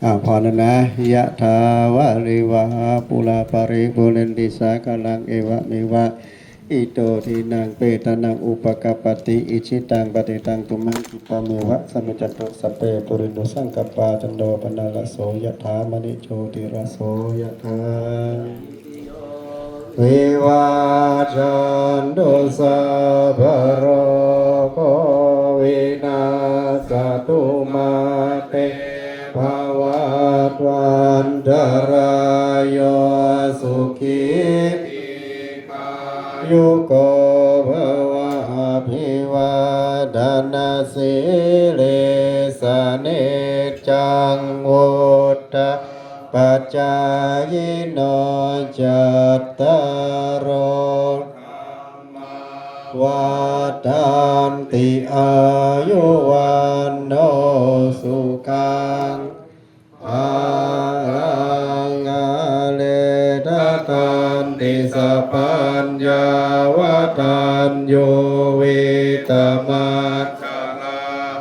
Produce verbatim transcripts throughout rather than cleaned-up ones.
อ่า พอแล้วนะ Yathā vārivahā pūrā paripūrenti sāgaraṃ, evameva ito dinnaṃ petānaṃ upakappati. Icchitaṃ patthitaṃ tumhaṃ khippameva samijjhatu, sabbe pūrentu saṅkappā, cando paṇṇaraso yathā, maṇi jotiraso yathā. Vivajjantu sabbarogo vinassatu, mā te bhavatvantarāyo, sukhī dīghāyuko bhava. Abhivādanasīlissa niccaṃ vuḍḍhā pacāyino cattāro dhammā vaḍḍhanti, āyu vaṇṇo sukhaṃ balaṃ. Āyurattanti sapaññā vadaññū vītamajjhā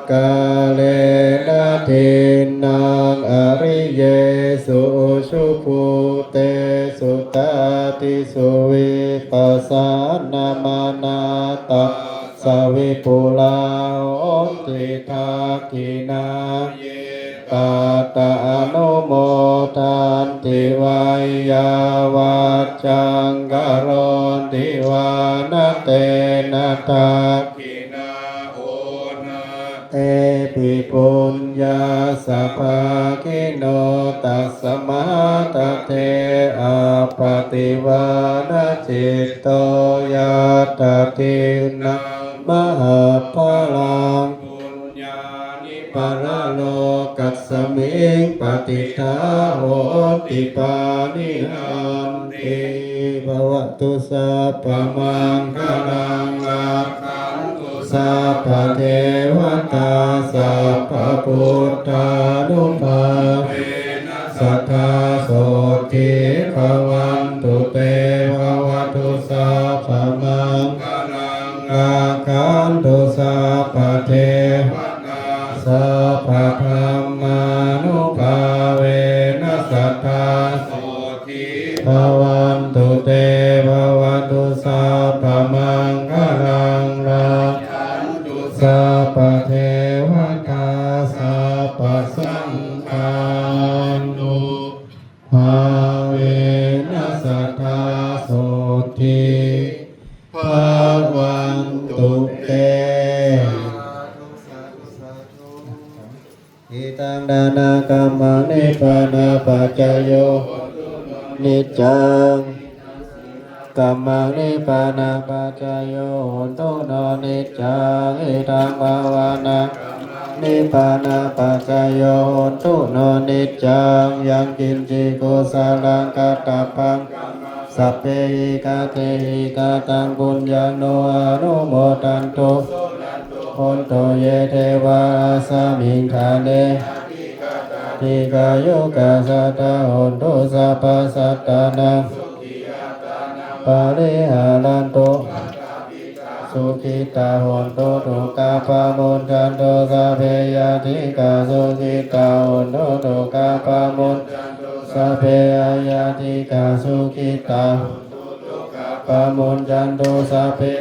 kālena dinnaṃ ariyesu ujubhūtesu tādisu vippasannamanā tassa vipulā honti dakkhiṇā. Ye tattha anumodanti vā yā vaccaṃ karonti vā na tena dakkhiṇā onā tepi puññassa bhāgino. Tasmā dade appaṭivānacitto yattha dinnaṃ mahapphalaṃ puññāni paralokasmiṃ patiṭṭhā honti pāṇinanti. Bhavatu sabbamaṅgalaṃ rakkhantu sabbadevatā sabbabuddhānubhāvena sadā sotthī bhavantu te. Bhavatu sabbamaṅgalaṃ rakkhantu sabbadevatā sabbadhammānubhāvena sadā sotthī bhavantu te. Bhavatu sabbamaṅgalaṃ rakkhantu sabbadevatā sabbasaṅghānubhāvena sadā sotthī bhavantu te. Idaṃ dānakammaṃ nibbānapaccayo niccaṃ. Kammaṃ nibbānapaccayo hotu no niccaṃ. Idaṃ bhāvanā nibbānapaccayo hotu no niccaṃ. Yaṅkiñci kusalaṃ katabbaṃ sabbehi katehi kataṃ puññaṃ no anumodantu. Hontu ye devā asmiṃ ṭhāne dīghāyukā sadā hontu sabbasattānaṃ pariharantu. Sukhitā hontu dukkhā pamuñcantu sabbe ñātikā sukhitā hontu dukkhā pamuñcantu sabbe aññātikā sukhitā pamuñcantu sabbe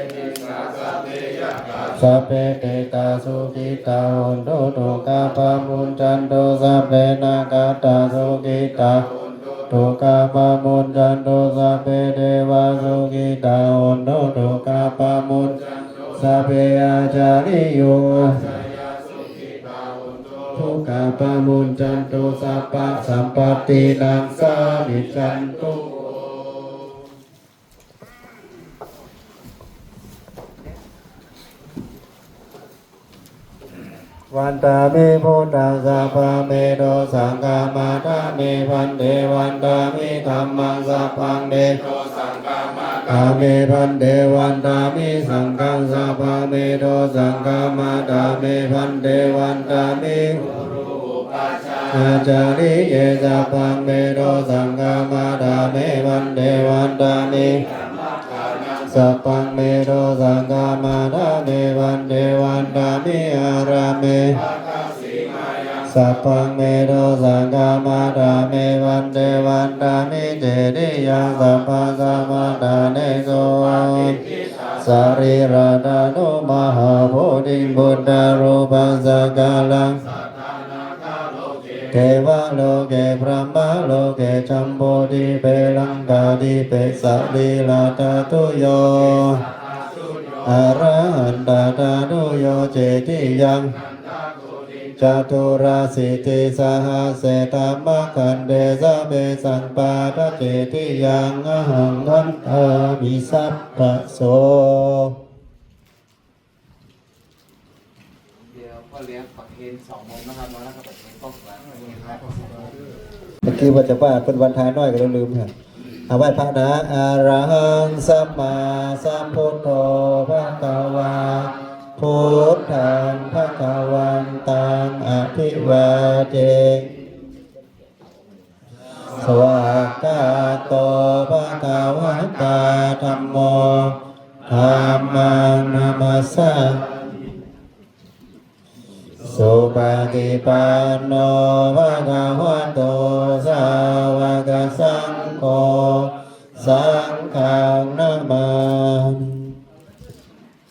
sabbe petā sukhitā hontu dukkhā pamuñcantu sabbe nakkhattā sukhitā dukkhā pamuñcantu sabbe devā sukhitā hontu dukkhā pamuñcantu sabbe ācariyupajjhāyā sukhitā hontu dukkhā pamuñcantu sabbasampattīnaṃ samijjhantu. Vandāmi buddhaṃ sabbaṃ peto saṅghaṃ matha me bhante. Vandāmi dhammaṃ sabbaṃ peto saṅghaṃ matha me bhante. Vandāmi saṅghaṃ sabbaṃ peto saṅghaṃ matha me bhante. Vandāmi ācariye sabbaṃ peto saṅghaṃ matha me bhante. Vandāmi sabbaṃ peto saṅghaṃ matha me bhante. Vandāmi ārāme Sabbaṃ me dosaṃ khamatha me bhante, vandāmi cetiyaṃ sabbasaṃvatthane. Sovaṃ sarīradhātuṃ mahābodhiṃ buddharūpaṃ sakkāraṃ devaloke brahmaloke jambudīpe laṅkādīpe sarīradhātuyo arahantattādhuyo cetiyaṃ caturāsītisahassadhammakkhandhe sabbesaṃ paṭicetiyaṃ ahaṃ vandāmi sabbaso. เดี๋ยวพ่อเลี้ยงปักเคนสองโมงนะครับ แล้วก็ปักเคนกล้องกลาง เมื่อกี้ว่าจะว่าเป็นวันทาน้อยก็ลืมครับ เอาไหว้พระนะ Arahaṃ sammāsambuddho bhagavā, buddhaṃ bhagavantaṃ abhivādemi. Svākkhāto bhagavatā dhammo, dhammaṃ namassāmi. Supaṭipanno bhagavato sā